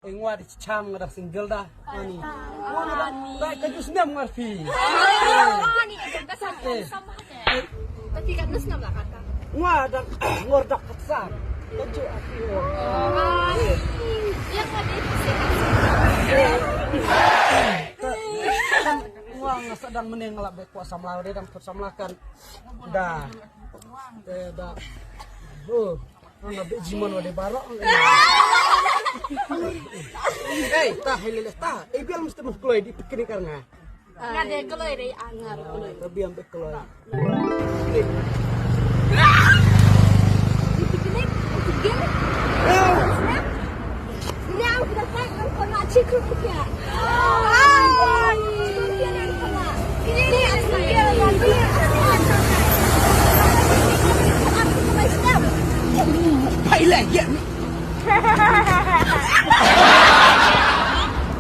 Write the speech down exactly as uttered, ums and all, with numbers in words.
Nga di cham nga dang single da. Ani. Nga dang dai ka jus nem ngar phi. Ani ka sa ka sa ma. Tapi ka nus nam la kata. Nga dang ngor dak ka sa. Ka ju api. Ani. Yang ka di. Nga nga sadang meneng ngelap bek kuat samla dei dang put samla kan. Da. Eh da. Oh. Nga bit jimon wa de barok. Ei, ta hai lele ta. Ei bial mesti mesti kloi di picnic kar nga. Nga de kloi de angar kloi. Ta biam bit kloi. Di picnic, di picnic. Ini aku dah tak kau nak cikgu kita. Pilot, get me.